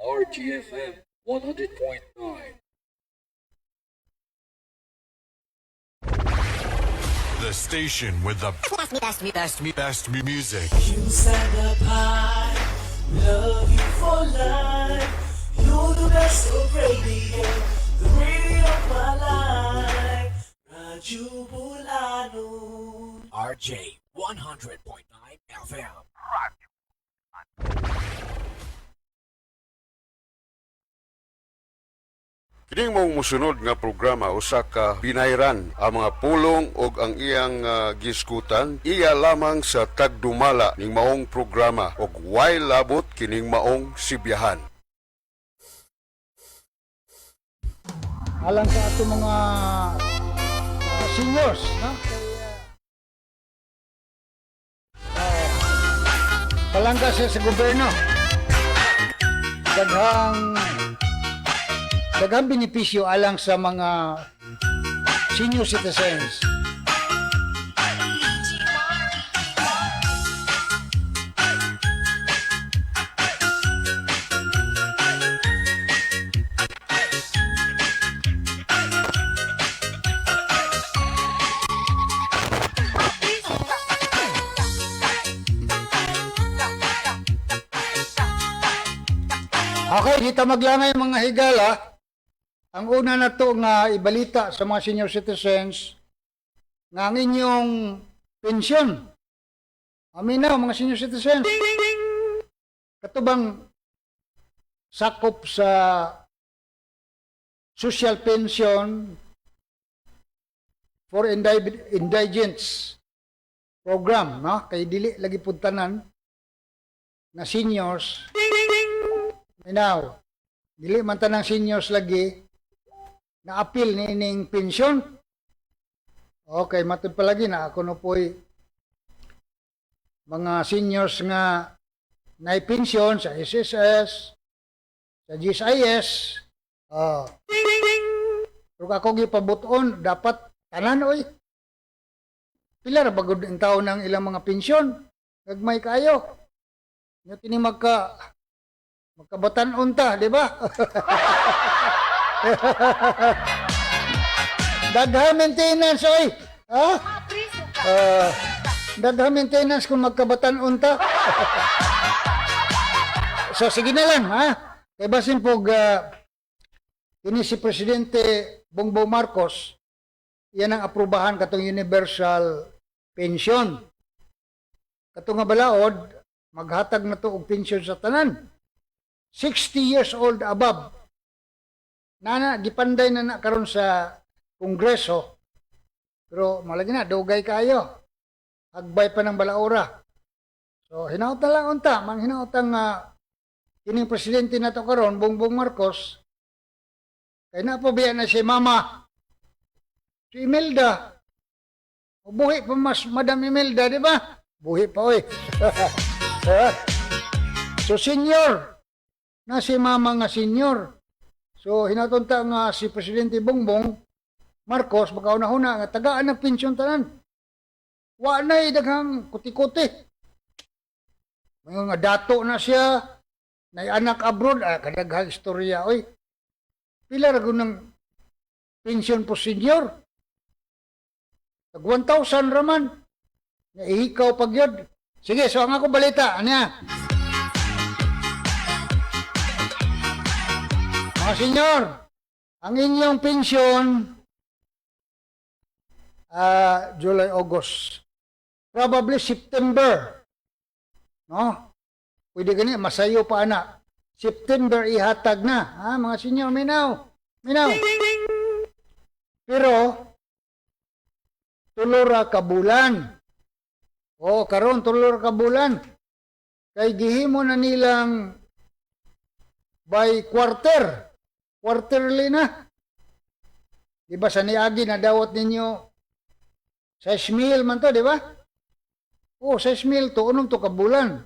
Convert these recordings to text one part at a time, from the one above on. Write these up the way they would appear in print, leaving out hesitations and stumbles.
RGFM 100.9. The station with the best, best, best, best music. You stand up high, love you for life. You're the best of radio, the radio of my life. Radyo Bulanon. RJ 100.9 FM. Kining mong musunod nga programa usa ka binayran ang mga pulong og ang iyang giskutan iya lamang sa tagdumala ning maong programa og way labot kining maong sibyahan. Alang sa ato mga seniors, no? Kay, palangga siya sa gobyerno. Daghang daghang benepisyo alang sa mga senior citizens. Okay, di ta maglangay, mga higala. Ang una na to nga ibalita sa mga senior citizens nga ang inyong pensyon. Aminaw, mga senior citizens. Katubang sakop sa social pension for indigents program, no? Kay dili lagi pud tanan na seniors. Now, dili man tanang seniors lagi na appeal ni ining pensyon. Okay, matud palagi na ako no po'y mga seniors nga na pensyon sa SSS, sa GSIS. Oh. Pero ako gipabuton, dapat tanan oy. Pila ra bagod ang taon ng ilang mga pensyon? Gagmay kaayo. Nya kini magkabatan-on ta, di ba? Daghang maintenance, oy. Ha? Daghang maintenance kung magkabatan-on ta. So sige na lang, ha? Kay basin pog kini si Presidente Bongbong Marcos, yan ang aprubahan katong universal pension. Katong nga balaod, maghatag na to og pensyon sa tanan. 60 years old above. Nana, gipanday na na karon sa Kongreso. Pero malagi na, dugay kayo. Hagbay pa ng balaura. So, hinaot na lang unta, mang hinaot ang kining presidente na to karon, Bongbong Marcos, kay na po biya na si Mama, si Imelda. O, buhi pa mas Madam Imelda, di ba? Buhi pa, oy. So, senior, na si mama nga senior. So hinatunta nga si Presidente Bongbong Marcos makauna-una nga tagaan ng pensyon tanan. Wa na daghang kuti-kuti. Mga nga dato na siya, nay anak abroad, kadaghang istorya oy. Pila ra gud ng pensyon po senior? Tag 1,000 raman. Naihikaw pag yun. Sige, so ang ako balita, ano yan? Mga senyor, ang inyong pensyon July, August, probably September. No? Pwede gani masayo pa ana. September ihatag na, ha mga senyor, minaw. Minaw. Pero tulora ka bulan. O karon tulora ka bulan. Kay gihimo na nilang by quarter. Quarterly na. Di ba sa niagi na dawat ninyo 6 mil man to, di ba? Oh, 6 mil to, unom to kabulan.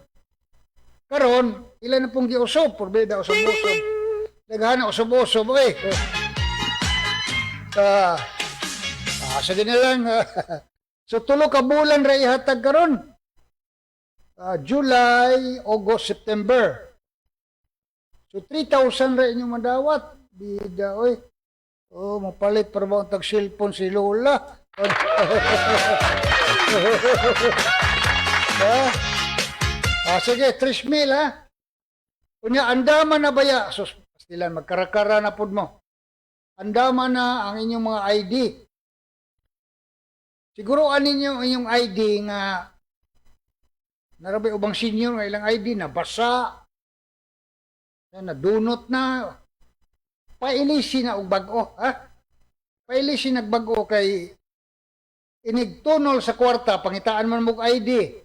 Karon, ilan na pong giusob, porbeda usob-usob. Daghan na usob-usob, eh. Sige na lang. So tulo ka bulan ra ihatag karon. July, August, September. So 3,000 ra inyong madawat. Bida oy. Oh, mapalit para ba ang tag cellphone si Lola? Ha? Ah, sige, 3,000 ha. Unya, andama na baya. Sus, pastilan, magkarakara na pud mo. Andama na ang inyong mga ID. Siguro ninyo ang inyong ID nga narabay ubang senior nga ilang ID na basa, na nadunot na, pailisi na og bag-o, ha? Pailisi nag bag-o kay inigtunol sa kwarta, pangitaan man mo og ID.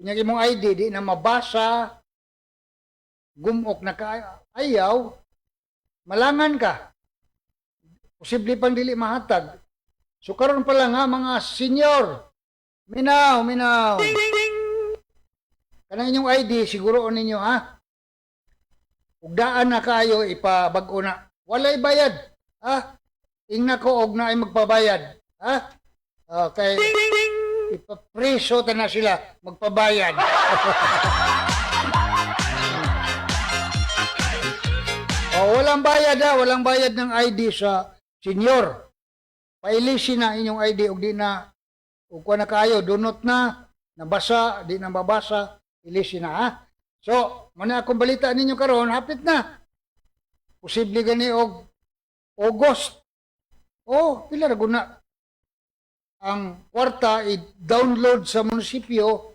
Unya imong ID di na mabasa, gumok na ka ayaw, malangan ka. Posible pang dili mahatag. So karon pa lang ha mga senior, minaw, minaw. Kanang inyong ID siguro ninyo ha. Ug daan na kayo ipabag-o na. Walay bayad. Ha? Ingna ko og naay magpabayad. Ha? Okay. Ipapreso ta na sila magpabayad. Oh, walang bayad ha, walang bayad ng ID sa senior. Pailisin na inyong ID og di na ug kuha na kaayo dunot na, nabasa, di na mabasa, ilisin na ha. So, muna akong balita ninyo karon, hapit na. Posible gani og August. Oh, pila ra guna ang kwarta i-download sa munisipyo,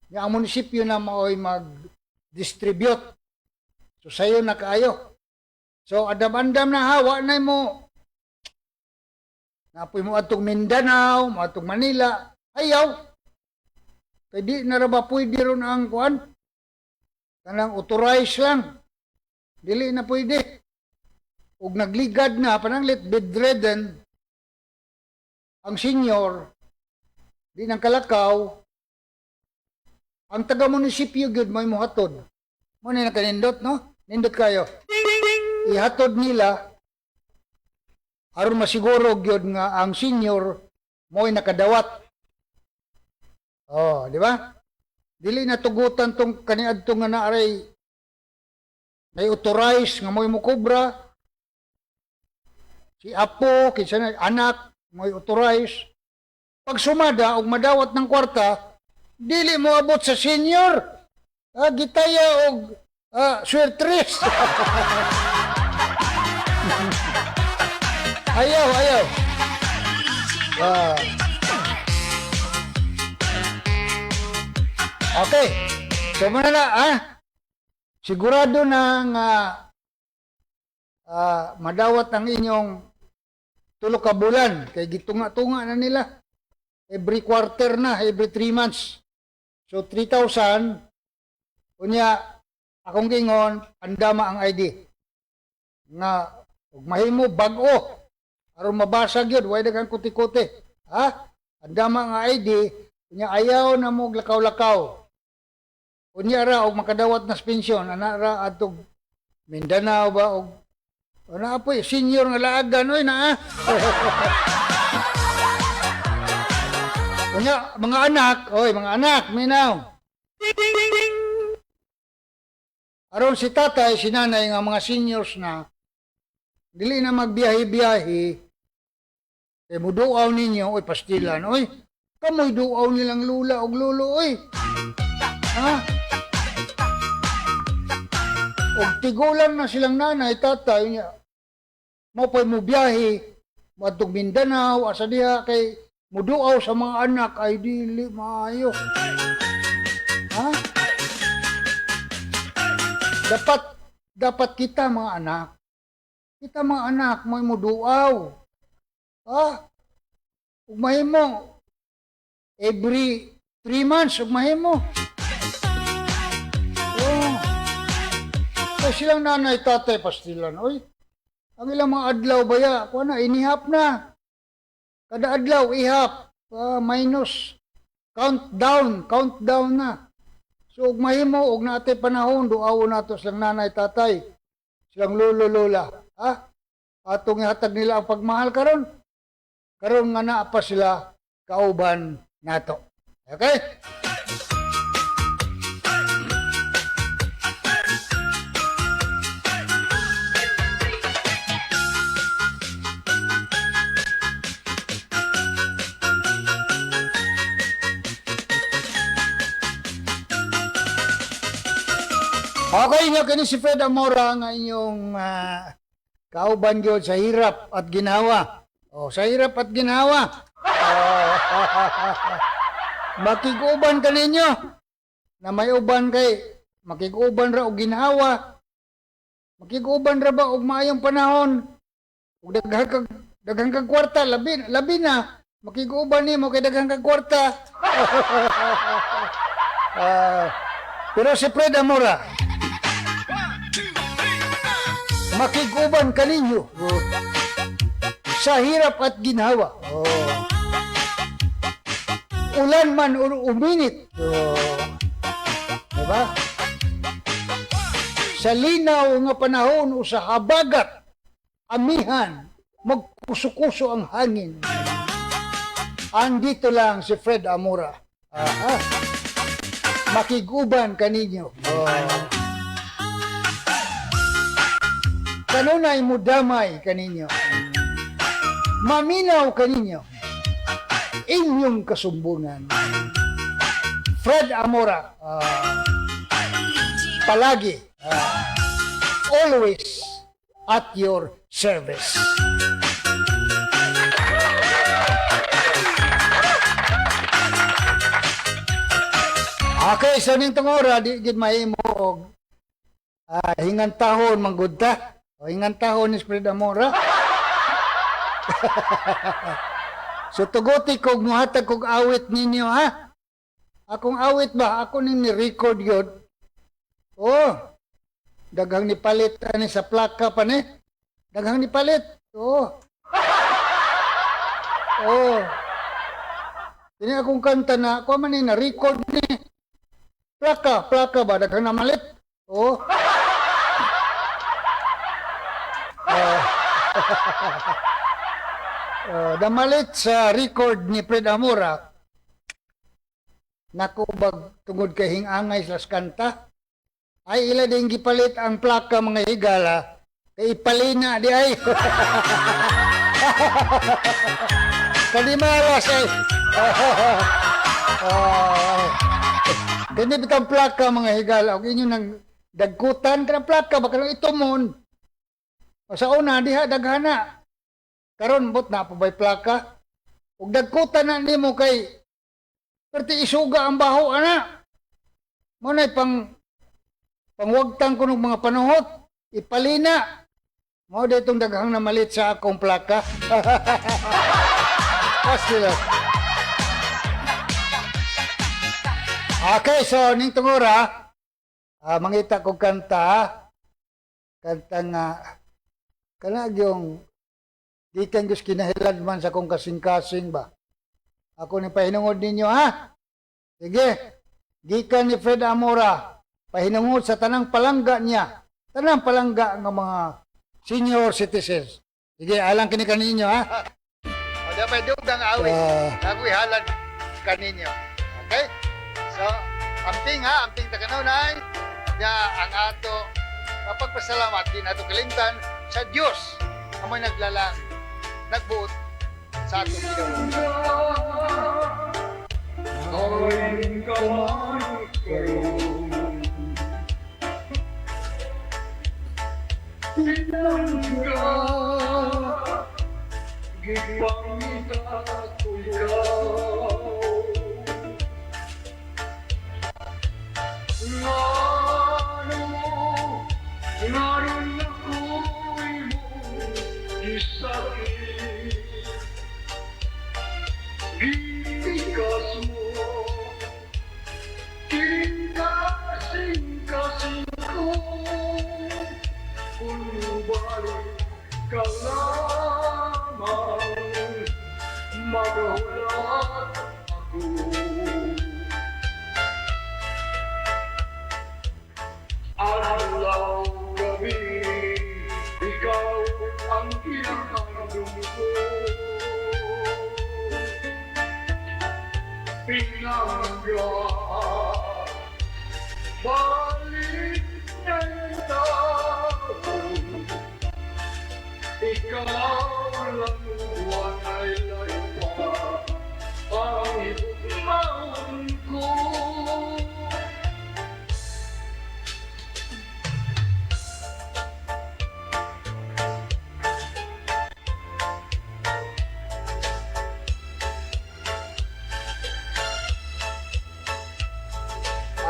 nga ang munisipyo na maoy mag-distribute. So sayo na kaayo. So andam-andam na hawa na mo. Napoy mo atong Mindanao, mo atong Manila, ayaw. Kay di na ra ba pwede ron ang kuan? Kanang authorized lang. Dili na pwede. Ug nagligad na pananglit bedridden ang senior di nang kalakaw ang taga munisipyo gyud may mohatod. Mo ni nakanindot no? Nindot kayo. Ihatod nila aron masiguro gyud nga ang senior mo'y nakadawat. Oh, di ba? Dili na tugutan tong kaniadto nga naaray may authorize nga mo'y mukobra si apo kinsa na anak mo'y authorize pag sumada og madawat ng kwarta dili mo abot sa senior, ah, gitaya og swertres. Ayaw, ayaw. Ah. Okay, so muna na ah. Sigurado na nga madawat ang inyong tulo ka bulan kay gitunga-tunga na nila every quarter na, every 3 months. So 3,000. Unya akong gingon, andama ang ID nga ug mahimo bag-o aron mabasa gyud, way daghang kuti-kuti ha. Andama ang ID. Unya ayaw na mo og lakaw-lakaw. Unya ra og makadawat na sa pensyon ana ra adtog Mindanao ba og ana apoy senior nga laagan oy naa. Unya mga anak, oy mga anak, minaw. Aron si tatay, si nanay nga mga seniors na dili na magbiyahe-biyahe kay muduaw ninyo, oy pastilan, oy. Kamoy duaw nilang lula og lolo, oy. Ha? Og tigulang na silang nanay, tatay niya. Mo pa'y mo biyahe, moadtong Mindanao, asa diha kay muduaw sa mga anak ay dili maayo. Ha? Dapat dapat kita mga anak, kita mga anak mo'y muduaw. Ha? Ug mahimo every 3 months ug mahimo. Oh. Kaya silang nanay tatay pastilan, oy. Ang ilang mga adlaw baya, kuha na, inihap na. Kada adlaw, ihap, minus, countdown, countdown na. So, ug mahimo, ug naatay panahon, duaw nato silang nanay, tatay, silang lolo, lola. Ha? Atong ihatag nila ang pagmahal karon. Karon nga naa pa sila kauban nato. Okay? Okay nga kini si Fred Amora nga inyong kauban gyud sa hirap at ginawa. Oh, sa hirap at ginawa. Oh. Makig-uban ka ninyo na may uban kay makig-uban ra og ginhawa. Makig-uban ra ba og maayong panahon? Ug daghan kag kwarta, labi labi na makig-uban nimo kay daghan kag kwarta. Pero si Fred Amora, makig-uban kaninyo sa hirap at ginhawa. Oh. Ulan man o uminit. Oh. Diba? Sa linaw nga panahon o sa habagat, amihan, magkuso-kuso ang hangin. Andito lang si Fred Amora. Aha. Makig-uban kaninyo. Oh. Kanunay mudamay kaninyo. Maminaw kaninyo. Inyong kasumbungan. Fred Amora. Palagi. Always at your service. Okay, so ning tungora di gid mahimo og hingantahon manggod ta. O hingantahon ni Fred Amora. So tuguti kog muhatag kog awit ninyo, ha. Akong awit ba ako ning ni-record yun. Oh. Daghang nipalit ani sa plaka pa ni. Daghang nipalit. Oh. Oh. Kini akong kanta na ako man ni na-record ni. Plaka, plaka ba daghang namalit? Oh. Namalit sa record ni Fred Amora. Nako bag tungod kay hingangay sa kanta ay ila din gipalit ang plaka, mga higala, kay ipalina di ay kalimaras ay. Oh. Kini bitang plaka, mga higala, og inyo nang dagkutan kanang plaka baka nang itumon. O, sa una diha daghana, karon but na pa ba'y plaka ug dagkutan na nimo kay perti isuga ang baho ana mo na pang pangwagtang ko ng mga panuhot ipalina mo ditong daghang namalit sa akong plaka. Pastila. Okay, so ning tungura, mangita kog kanta, kanta nga kana yung gikan gyud kinahilad man sa akong kasing-kasing ba. Ako ni pahinungod ninyo, ha. Sige. Gikan ni Fred Amora, pahinungod sa tanang palangga niya. Tanang palangga nga mga senior citizens. Sige, alang kini kaninyo, ha. O, dapat dugang awit. Ako'y halad kaninyo. Okay? So, amping ha, amping takanunay, ya ang ato mapagpasalamat din ato kalimtan sa Dios ang may naglalang nagbuot sa atong Ginoo.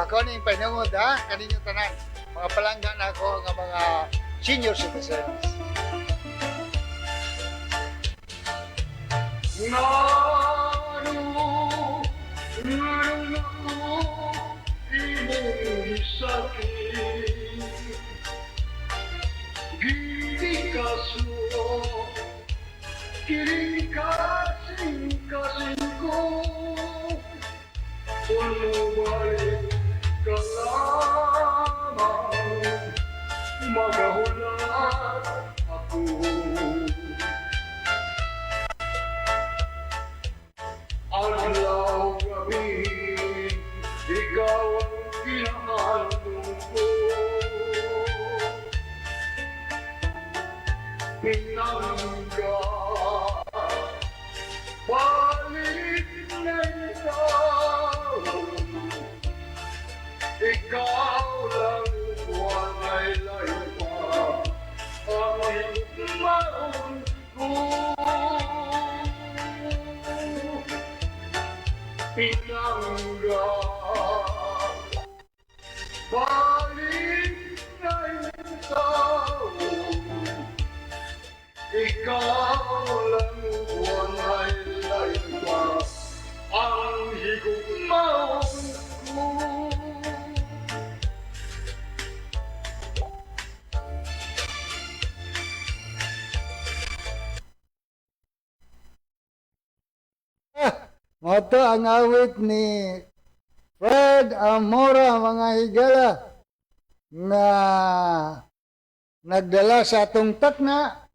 Ako ning panungod ha, kaninyo tanan. Mga palangga na ako nga mga senior citizens. Moto ang awit ni Fred Amora, mga higala, na nagdala sa atong takna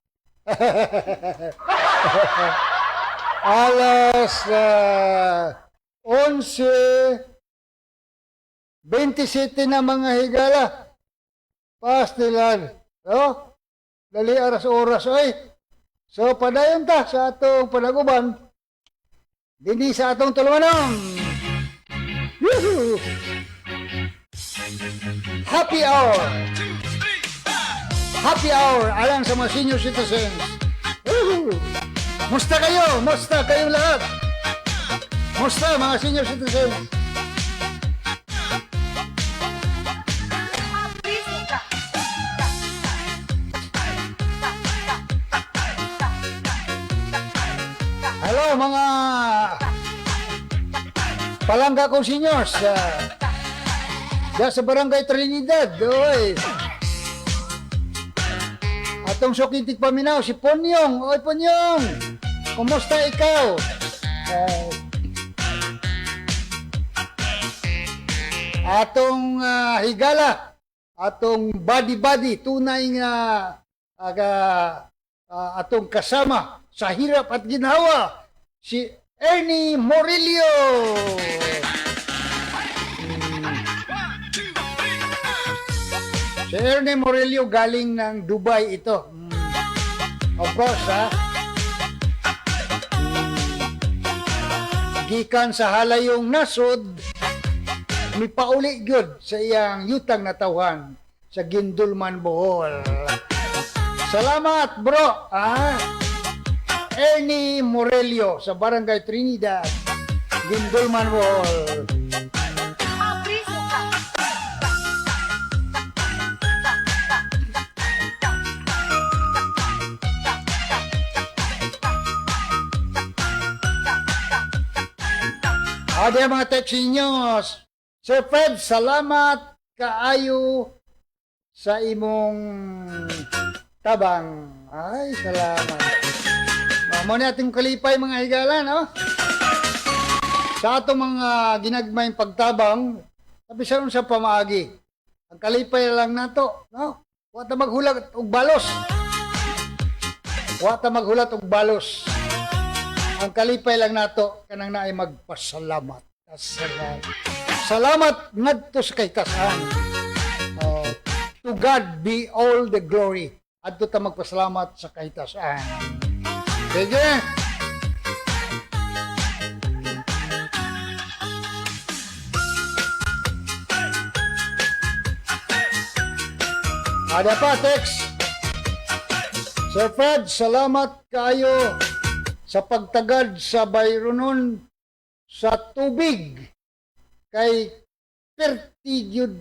alas 11:27 na, mga higala. Pastilan. No? Dali aras oras oy. So padayon ta sa atong panaguban dinhi sa atong tulumanon. Woohoo! Happy hour. Happy hour alang sa mga senior citizens. Woohoo! Musta kayo? Musta kayong lahat? Musta, mga senior citizens? Hello, mga palangga kong seniors. Diyan sa Barangay Trinidad. Oy. Atong suking tigpaminaw, si Ponyong. Oy, Ponyong! Kumusta ikaw? Atong higala, atong body-body, tunay nga atong kasama sa hirap at ginhawa, si Ernie Morillo. Si Ernie Morillo, galing ng Dubai ito. Of course, ha. Gikan sa halayong nasod, mipauli gyud sa iyang yutang natawhan sa Guindulman, Bohol. Salamat, bro. Ah, Ernie Morelio sa Barangay Trinidad, Guindulman, Bohol. Ada mga text ninyo. Sir Fred, salamat kaayo sa imong tabang. Ay, salamat. Mao ni ating kalipay, mga higala, no? Sa atong mga ginagmayng pagtabang, sabi sa sa pamaagi. Ang kalipay lang nato, no? Wa ta maghulat og balos. Wa ta maghulat og balos. Ang kalipay lang nato kanang naay magpasalamat. Salamat. Salamat ngadto sa kahitasan. Oh, to God be all the glory. Adto ta magpasalamat sa kahitasan. Sige. Ada pa, text. Sir Fred, salamat kaayo sa pagtagad sa bayronon sa tubig kay Perti gyud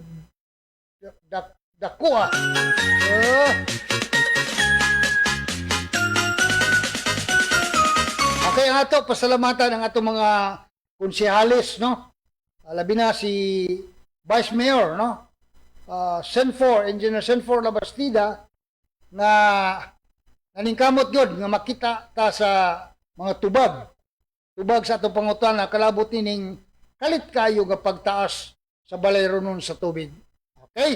dako ah. Oh. Okay, ang ato pasalamatan ang ato mga konsehales, no? Labi na si Vice Mayor, no? Senfor, Engineer Senfor Labastida na naningkamot gyud nga makita ta sa mga tubag. Tubag sa atong pangutana kalabot nining kalit kayo nga pagtaas sa balay ronon sa tubig. Okay?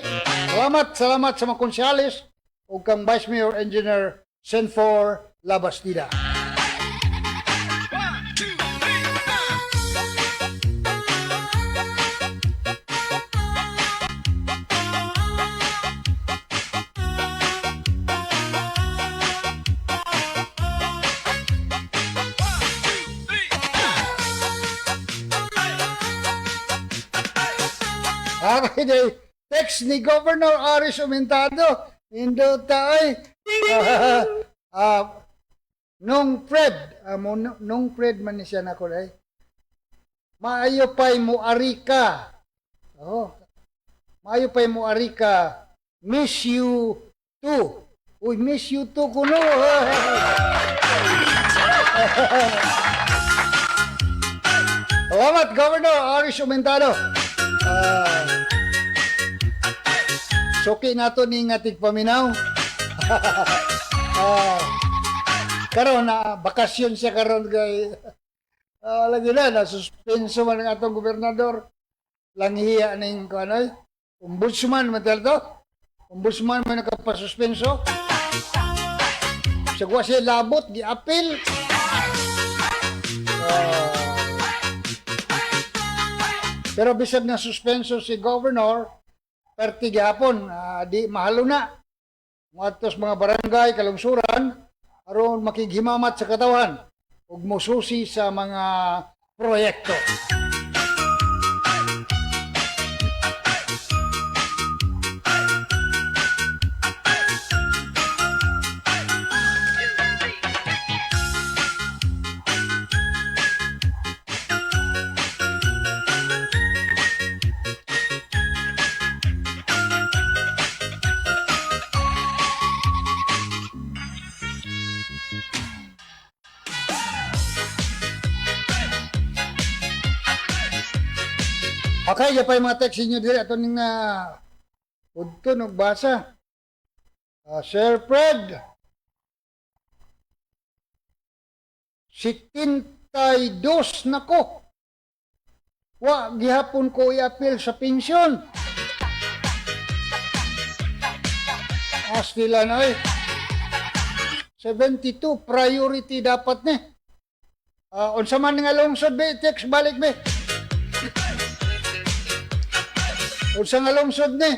Salamat, salamat sa mga konsehales ug kang Vice Mayor Engineer Senfor Labastida. Okay, day. Text ni Governor Aris Umentado. Indota ay. Ah, nung Fred, nung Fred man ni siya na ko ay. Maayo pa'y mo ari ka. Oh. Maayo pa'y mo ari ka. Miss you too. Uy, miss you too kuno. Salamat, Governor Aris Umentado. Ah, suki nato ni nga tigpaminaw. Ah, karon na bakasyon siya karon kay lagi na na suspenso man ang atong gobernador langhiya ning kuan ay ombudsman man to. Ombudsman man nakapasuspenso. Sa wa siya labot giapil. Ah, pero bisag na suspenso si governor, perti gihapon, di mahalo na. Ngadto sa mga barangay, kalungsuran, aron makighimamat sa katawan ug mususi sa mga proyekto. Okay, ya pa yung mga text inyo diri ato ning na udto og basa. Sir Fred, 72 na ko. Wa gihapon ko i-appeal sa pensyon. Astila na ay. 72 priority dapat ni. Unsa man nga lungsod be text balik be. Unsa nga lungsod ni?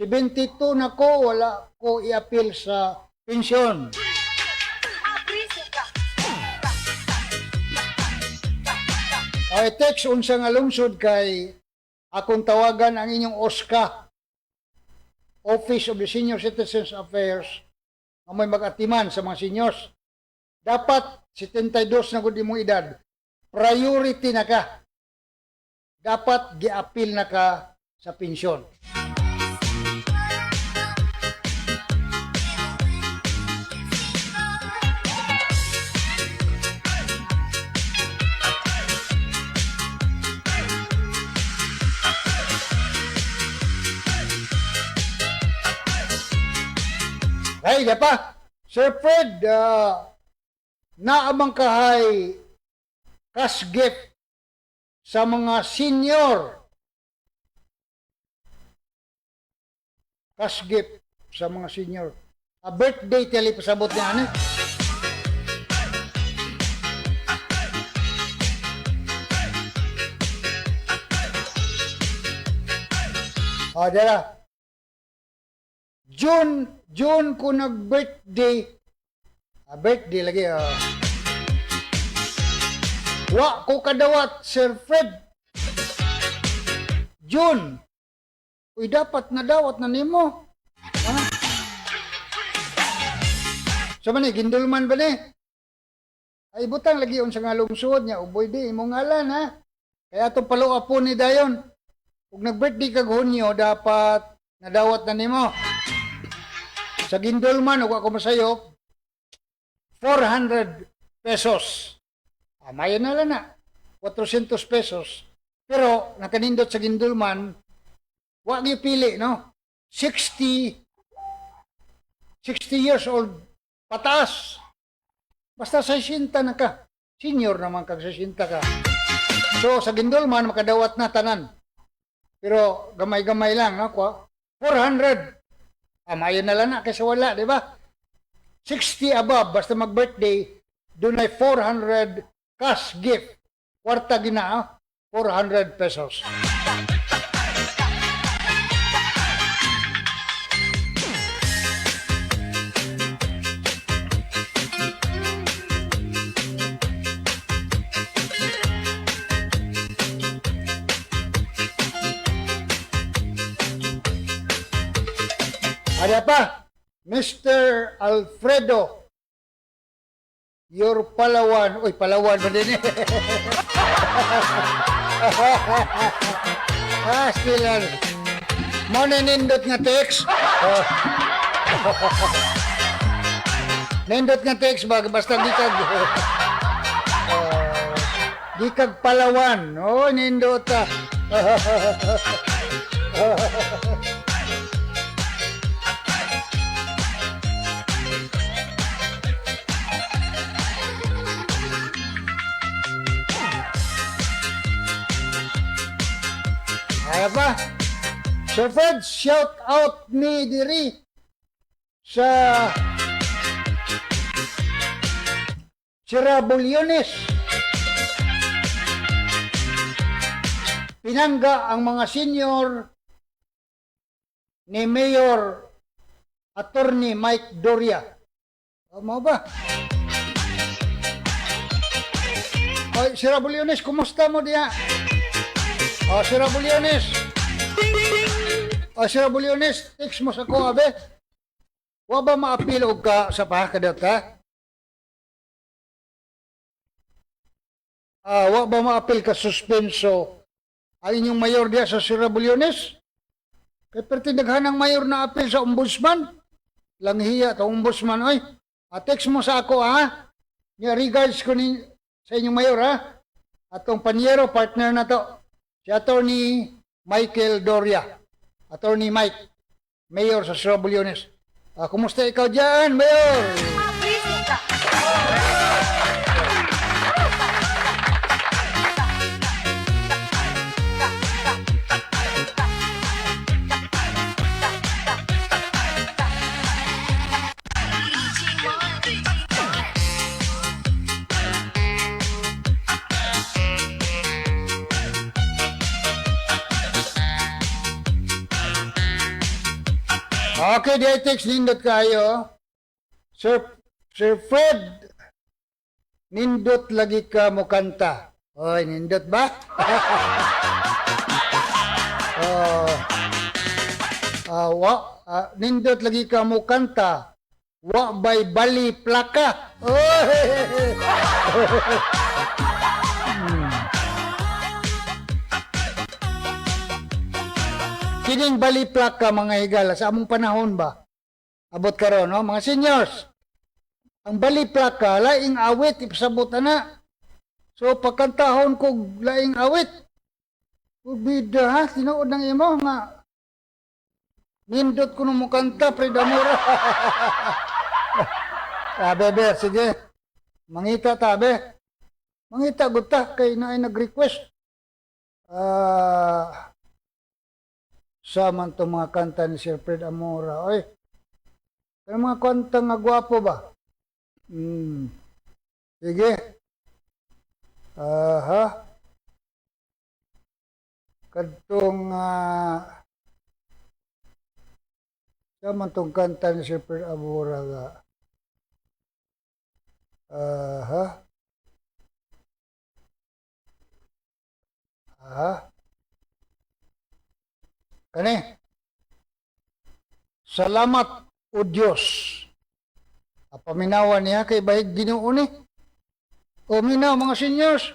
72 na ko, wala ko i-appeal sa pensyon. Ay, text unsa nga lungsod kay akong tawagan ang inyong OSCA, Office of the Senior Citizens Affairs, nga may mag-atiman sa mga seniors. Dapat 72 na gud imong edad. Priority na ka. Dapat gi-appeal na ka sa pensyon. Ay, di pa. Sir Fred, naamang kahay cash gift sa mga senior. Cash gift sa mga senior. A birthday tele pasabot niya ano? Ah, dala. June ko nag-birthday. Birthday lagi. Wa ko kadawat, Sir Fred. June. Uy, dapat nadawat na nimo. Ha? Sa man ni, gindulman ba ni? Ay, butang lagi unsa nga lungsod niya. Uboy di, imong ngalan ha. Kaya itong palua po ni Dayon. Kung nag-birthday kag Hunyo, dapat nadawat na nimo. Sa Gindulman, ug ako masayop, 400 pesos. Amayan na lang na. 400 pesos. Pero nakanindot sa Gindulman, wa gyud pili, no? 60 years old pataas. Basta 60 na ka. Senior naman kag 60 ka. So sa Gindulman makadawat na tanan. Pero gamay-gamay lang, no? 400. Amayan na lang na kaysa wala, di ba? 60 above, basta mag-birthday, doon ay 400 cash gift. Kwarta gina, ah, 400 pesos. Ada pa, Mr. Alfredo, your Palawan. Uy, Palawan ba din eh? Still on. Mo na nindot nga text. Oh. Nindot nga text ba? Basta di kag... Oh, di kag Palawan. Oh, nindot ah. Kaya pa. Sir Fred, shout out ni diri sa Sira Bulyones. Pinangga ang mga senior ni Mayor Attorney Mike Doria. Tama ba? Oy, Sira Bulyones, kumusta mo diya? O, Sir Bulyones. O, Sir Bulyones, text mo sa ko, abe. Wa ba maapil og ka sa pahakadot, ha? Wa ba maapil ka suspenso ang inyong mayor diya sa Sir Bulyones? Kay perti daghan ang mayor na apil sa ombudsman. Langhiya to ombudsman, oy. Text mo sa ako, ha? Nya regards ko ni sa inyong mayor, ha? Atong panyero partner na to. Si Attorney Michael Doria. Attorney Mike, Mayor sa Sierra Bulyones. Kumusta ikaw dyan, Mayor? Okay, di text nindot kayo. Sir Fred, nindot lagi ka mo kanta. Oy, nindot ba? Oh. Nindot lagi ka mo kanta. Wa bay bali plaka. Oy. Kining bali plaka mga higala sa among panahon ba? Abot karon no mga seniors. Ang bali plaka laing awit ipasabot ana. So pagkantahon kog laing awit. Ubida ha tinuod ng imo nga nindot ko nung mukanta pre damura. Tabe be sige. Mangita tabe. Mangita gud ta kay naay nag-request. Sa man tong mga kanta ni Sir Fred Amora. Oy, pero mga kanta nga gwapo ba? Sige. Aha. Kadtong sa man tong kanta ni Sir Fred Amora nga. Aha. Aha. Kani. Salamat o Dios. Paminawan niya kay bahig Ginoo ni. O minaw mga seniors.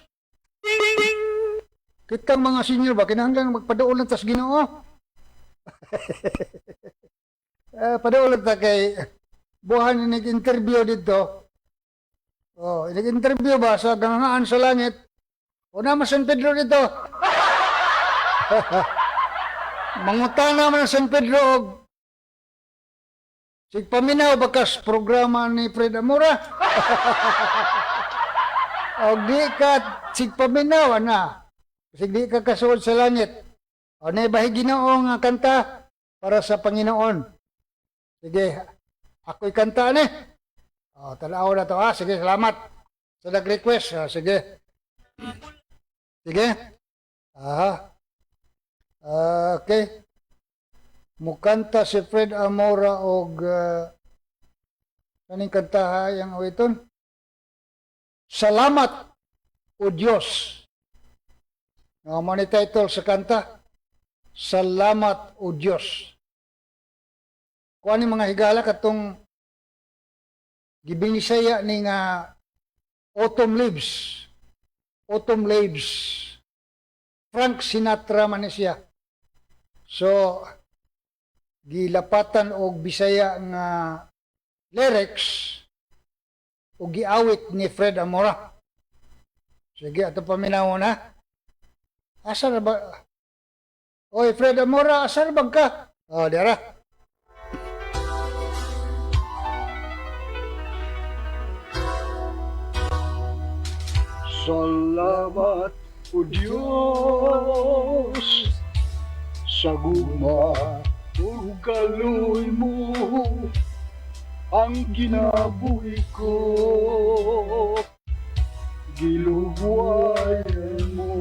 Kitang mga senior ba, kinahanglan magpaduol lang tas Ginoo. Eh, paduol lang ta kay buhan ni interview dito. Oh, nag-interview ba sa gangangaan sa langit? O naman San Pedro dito. Mangutana man ang San Pedro og Sigpaminaw bakas programa ni Fred Amora. Og di ka sigpaminaw ana. Sig di ka kasuod sa langit. O na bahi Ginoo nga kanta para sa Panginoon. Sige, ako'y kanta ni. O, tanaw na to ha. Sige, salamat sa nag-request. Ah, sige. Sige. Aha. Ah, okay. Mukanta si Fred Amora og kaning kanta ha, yang awiton. Salamat o Diyos. Nga mo ni title sa kanta. Salamat o Diyos. Kuan ni mga higala katong gibinisaya ni nga Autumn Leaves. Autumn Leaves. Frank Sinatra man ni siya. So gilapatan og Bisaya nga lyrics ug giawit ni Fred Amora. Sige, ato paminaw na. Asa na ba? Oy, Fred Amora, asa na ba ka? Oh, dara. Salamat o Diyos sa gugma ug kaloy mo ang kinabuhi ko, gilugwayan mo,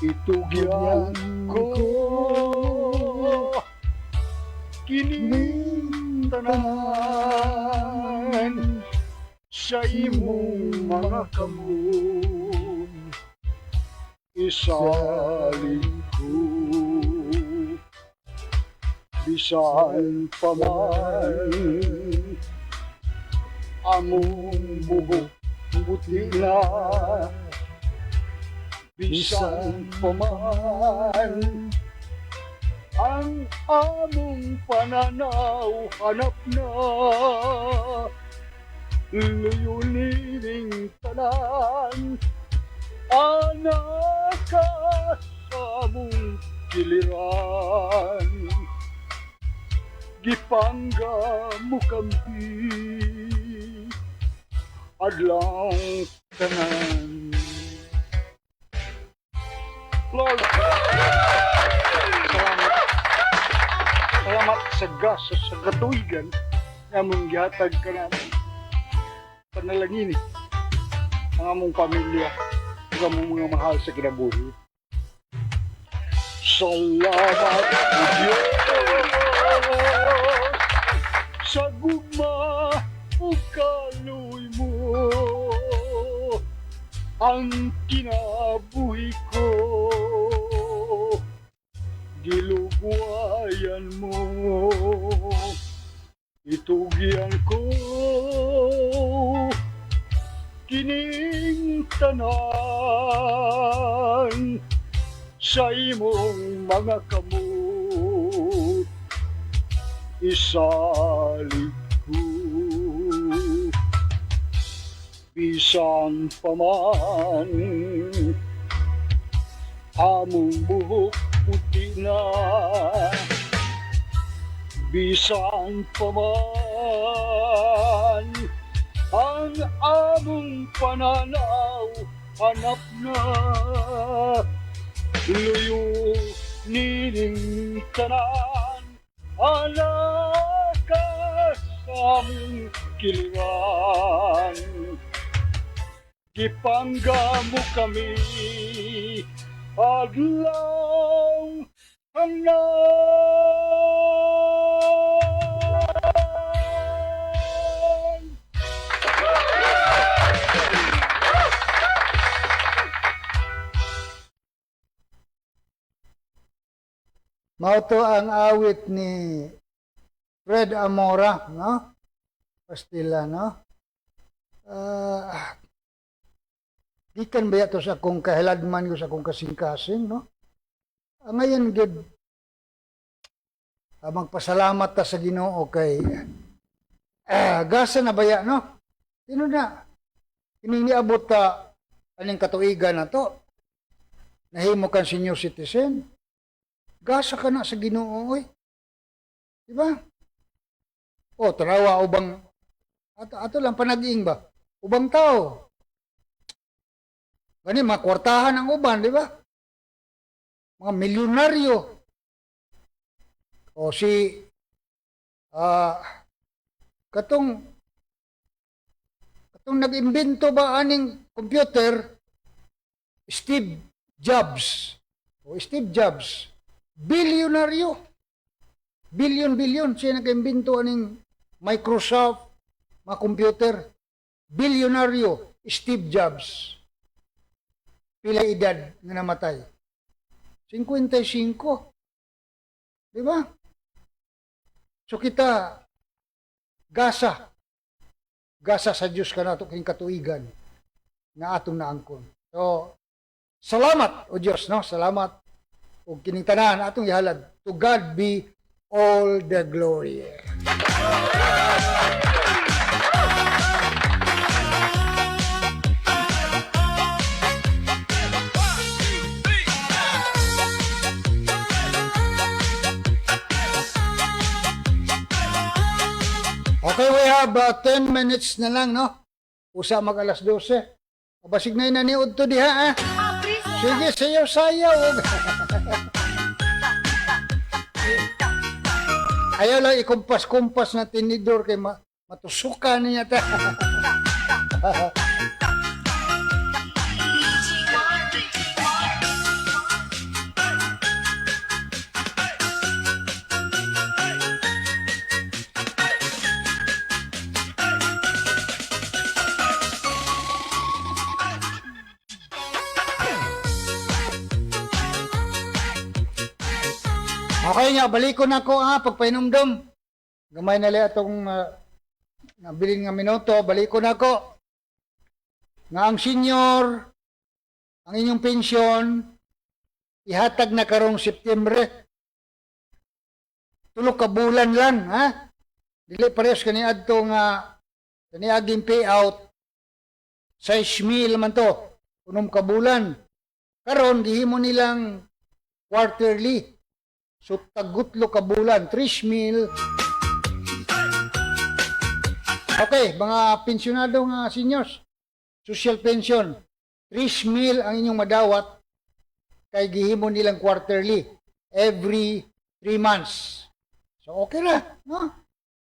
itugyan ko kining tanan sa imong mga kamot, isalig ko bisan pa man among buhok puti na, bisan pa man ang among pananaw hanap na, luyulining tanan anak ka sa among kiliran, gipangga mo kami adlaw tanan. Lord, salamat. Salamat sa gas sa katuigan nga among gihatag ka namin. Panalangin ang among pamilya ug among mga mahal sa kinabuhi. Salamat o Diyos sa gugma ug kaloy mo ang kinabuhi ko, gilugwayan mo, itugyan ko kining tanan sa imong mga kamot, isalig ko bisan pa man among buhok puti na, bisan pa man ang among pananaw hanap na, luyo nining tanan anak ka sa among kiliran, gipangga mo kami adlaw tanan. Mao to ang awit ni Fred Amora, no? Pastila, no? Ah, Gikan ba to sa akong kahiladman ko sa akong kasing-kasing, no? Ngayon gyud magpasalamat ta sa Ginoo kay gasa na baya, no? Tino na kining niabot ta aning katuigan na to. Nahimo kang senior citizen. Gasa ka na sa Ginoo oy. Di ba? O tanawa ubang ato lang panag-ing ba? Ubang tao. Gani mga kwartahan ang uban, di ba? Mga milyonaryo. O si katong katong nag-imbento ba aning computer, Steve Jobs. O Steve Jobs, bilyonaryo. Bilyon-bilyon siya nag-imbento aning Microsoft, mga computer. Bilyonaryo Steve Jobs. Pila edad nga namatay? 55. Di ba? So kita gasa gasa sa Dios kanato kining katuigan nga atong naangkon. So salamat o Dios, no? Salamat ug kining tanan atong ihalad. To God be all the glory. Okay, we have 10 minutes na lang, no? Usa mag alas 12. Basig na naniud to diha, ah. Sige, sayaw sayaw. Ayaw lang ikumpas-kumpas na tinidor kay matusukan niya ta. Okay nga, balik ko na ko ha, pagpainumdum. Gamay na lang atong nabilin nga minuto, balik ko na ko. Nga ang senior, ang inyong pensyon, ihatag na karong September. Tulo ka bulan lang, ha? Dili parehas kani adto nga kaniaging payout 6,000 man to, unom ka bulan. Karon gihimo nilang quarterly. So tagutlo ka bulan, 3,000. Okay, mga pensyonado nga seniors, social pension, 3,000 ang inyong madawat kay gihimo nilang quarterly every 3 months. So okay ra, no?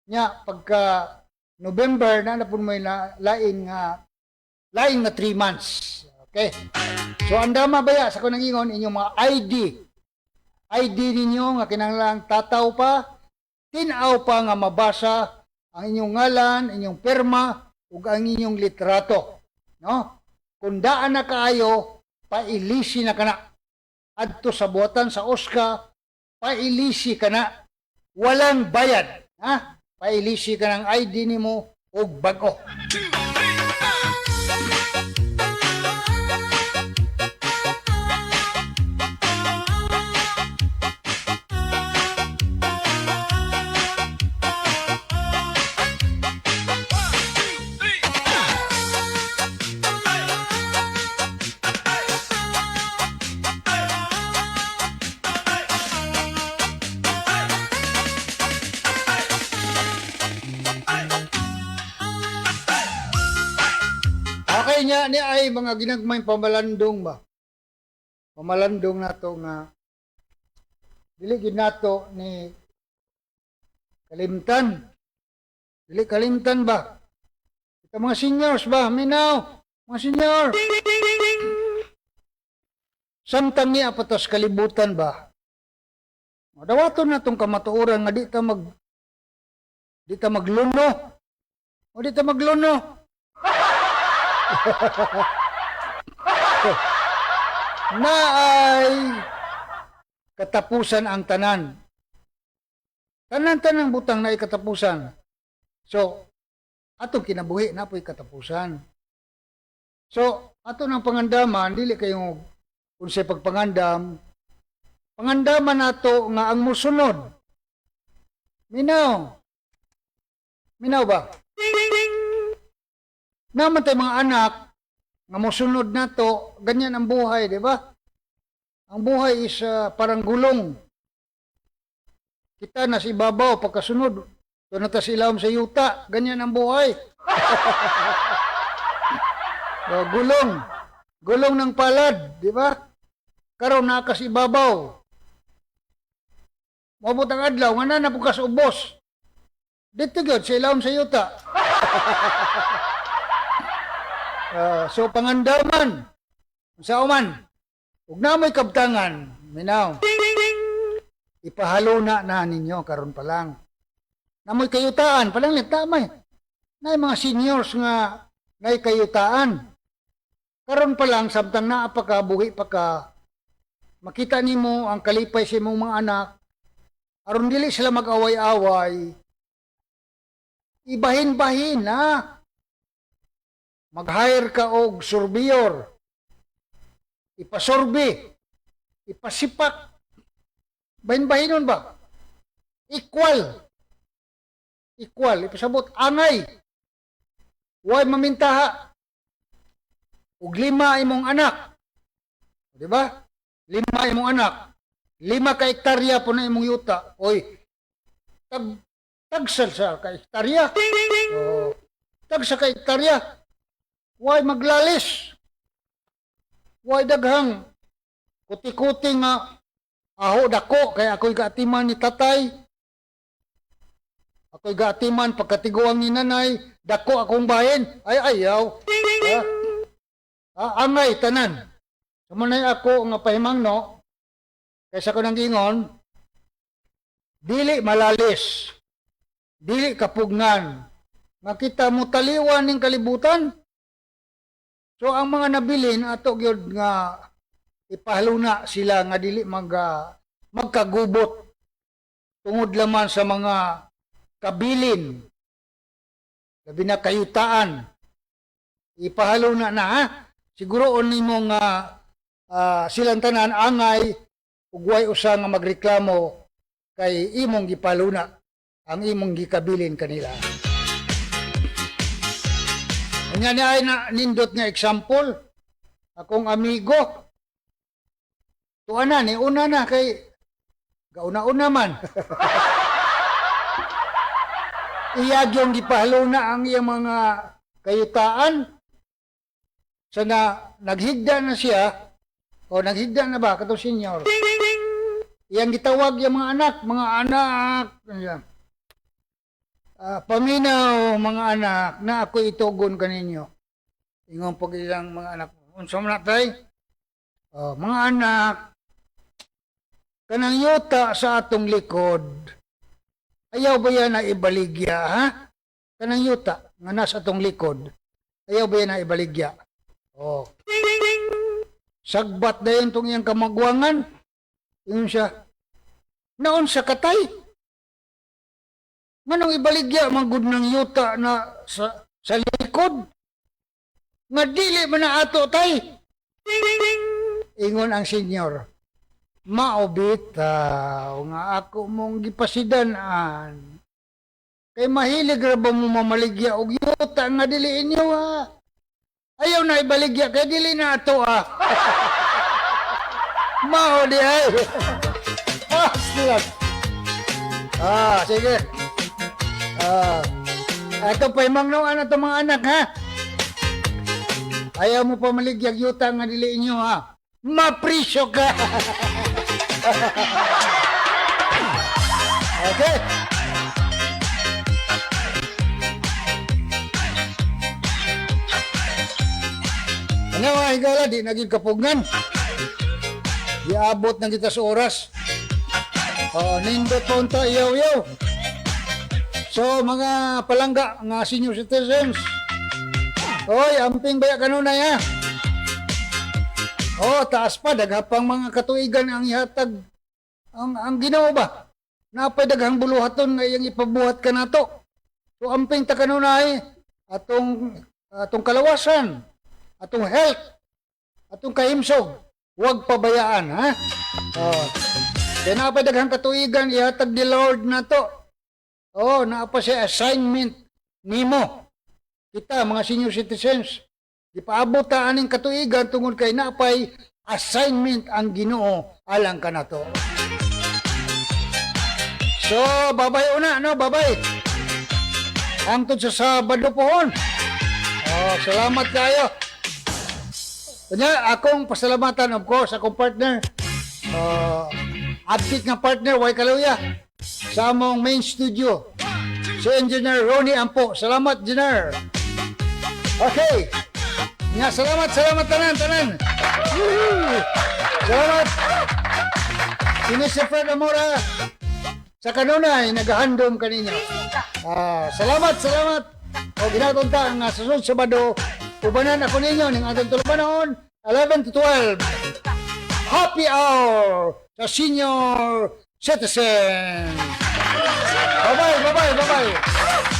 Nya pagka November na napun mo na lain nga 3 months. Okay. So andama baya sa kunang ingon inyong mga ID. ID ninyo nga kinahanglan tataw pa, tin-aw pa nga mabasa ang inyong ngalan, inyong perma ug ang inyong litrato, no? Kung daan na kaayo, pailisi na kana. Adto sa buhatan sa OSCA, pailisi ka na. Walang bayad, ha? Pailisi ka ng ID nimo og bag-o. Okay niya ni ay mga ginagmay pamalandong ba. Pamalandong nato nga dili gid nato ni kalimtan. Dili kalimtan ba? Kita mga seniors ba, minaw, mga senior. Samtang niya patas kalibutan ba? Madawaton na tong kamatuoran nga di ta magluno. O di ta magluno. Na ay katapusan ang tanan. Tanan-tanang butang na ay katapusan. So, atong kinabuhi na po'y katapusan. So, Ato ng pangandaman, dili kayo unsay pagpangandam. Pangandaman nato nga ang musunod. Minaw. Minaw ba? Naman tayo mga anak nga musunod nato, ganyan ang buhay, di ba? Ang buhay is parang gulong. Kita nasa ibabaw, pagkasunod, doon na ta sa ilawom sa yuta. Ganyan ang buhay. O, gulong. Gulong ng palad, di ba? Karon naa ka sa ibabaw. Moabot ang adlaw, nga na na sa ubos. Dito gyud sa ilawom sa yuta. So pangandaman sa uman ug na mo'y kabtangan, minaw. Ipahalo na na ninyo karon pa lang. Namoy kayutaan, palang lang tamay. Nay mga seniors nga nay kayutaan. Karon pa lang samtang naa pa ka, buhi pa ka, makita nimo ang kalipay sa imong mga anak, aron dili sila mag-away-away, ibahin-bahin na. Mag-hire ka og surveyor. Ipasurvey. Ipasipak. Bahin-bahinon ba? Equal. Equal. Ipasabot. Angay. Way mamintaha. Ug lima imong anak. Di ba? Lima imong anak. 5 ka hektarya po na imong yuta. Oy, tagsal sa ka hektarya. Oh, tagsa ka hektarya. Way maglalis. Way daghang kuti-kuti nga aho dako kay ako'y gaatiman ni tatay. Ako'y gaatiman pagkatiguang ni nanay, dako akong bahin. Ay ayaw. Ha? Ah, angay tanan. Sumunay ako nga pahimangno kaysa ko nang ingon, dili malalis, dili kapugngan, nga kita mo taliwan ning kalibutan. So ang mga nabilin ato gyud nga ipahaluna sila nga dili magkagubot tungod laman sa mga kabilin, labi na kayutaan. Ipahaluna na, ha. Siguro nimo nga silang tanan angay ug way usa nga magreklamo kay imong gipaluna ang imong gikabilin kanila. Nya ni ay na nindot nga example akong amigo. Tuwa na ni una na kay gauna-una man. Iya yung gipahaluna ang iyang mga kayutaan sa na naghigda na siya o naghigda na ba katong senior. Iyang gitawag yung mga anak, "Mga anak," ganyan. "Ah, paminaw mga anak na ako itugon kaninyo." Ingon pag ilang mga anak, "Unsa man na, tay?" "Oh, mga anak, kanang yuta sa atong likod, ayaw ba yan na ibaligya, ha? Kanang yuta nga nasa atong likod, ayaw ba yan na ibaligya?" Oh. Sagbat na yun tong iyang kamagwangan. Ingon siya, "Naon sa katay? Nganong ibaligya man gud ng yuta na sa likod? Nga dili man na ato, tay?" Ingon ang senior, "Mao bitaw nga ako mong gipasidan-an. Kay mahilig ra ba mo mamaligya og yuta nga dili inyo, ha? Ayaw na ibaligya kay dili na ato, ah." Mao di ay. Ah, silag. Ah, sige. Ah, ato pa imangnawan ato mga anak, ha. Ayaw mo pa maligyag yuta nga dili inyo, ha. Mapresyo ka. Okay. Ano mga higala, di naging kapugnan. Giabot na kita sa oras. Oh, nindot po unta iyaw-iyaw. So mga palangga nga senior citizens. Hoy, amping baya kanunay, ha. Oh, taas pa daghang mga katuigan ang ihatag ang Ginoo ba? Napay daghang buluhaton nga iyang ipabuhat kanato. So amping ta kanunay atong atong kalawasan, atong health. Atong kahimsog, huwag pabayaan, ha? Oh. Kaya naa pa daghang katuigan ihatag ni Lord nato. Oh, naa pa siya assignment nimo. Kita mga senior citizens, ipaabot ta aning katuigan tungod kay naapay assignment ang Ginoo alang kanato. So, babay una, no? Babay. Hangtod sa Sabado pohon. Oh, salamat kayo. Kanya, akong pasalamatan, of course, akong partner. Abtik nga partner, Way Kaluya. Sa among main studio. Si Engineer Ronnie Ampo. Salamat, Engineer. Okay. Nga, salamat, salamat, tanan, tanan. Woohoo! Salamat. Ini si Fred Amora. Sa kanunay, naghahandom kaninyo. Ah, salamat, salamat. O ginaton ta ang susunod Sabado, ubanan ako ninyo ning atong tulubanon 11 to 12. Happy hour sa senior citizen. Bye-bye, bye-bye, bye-bye.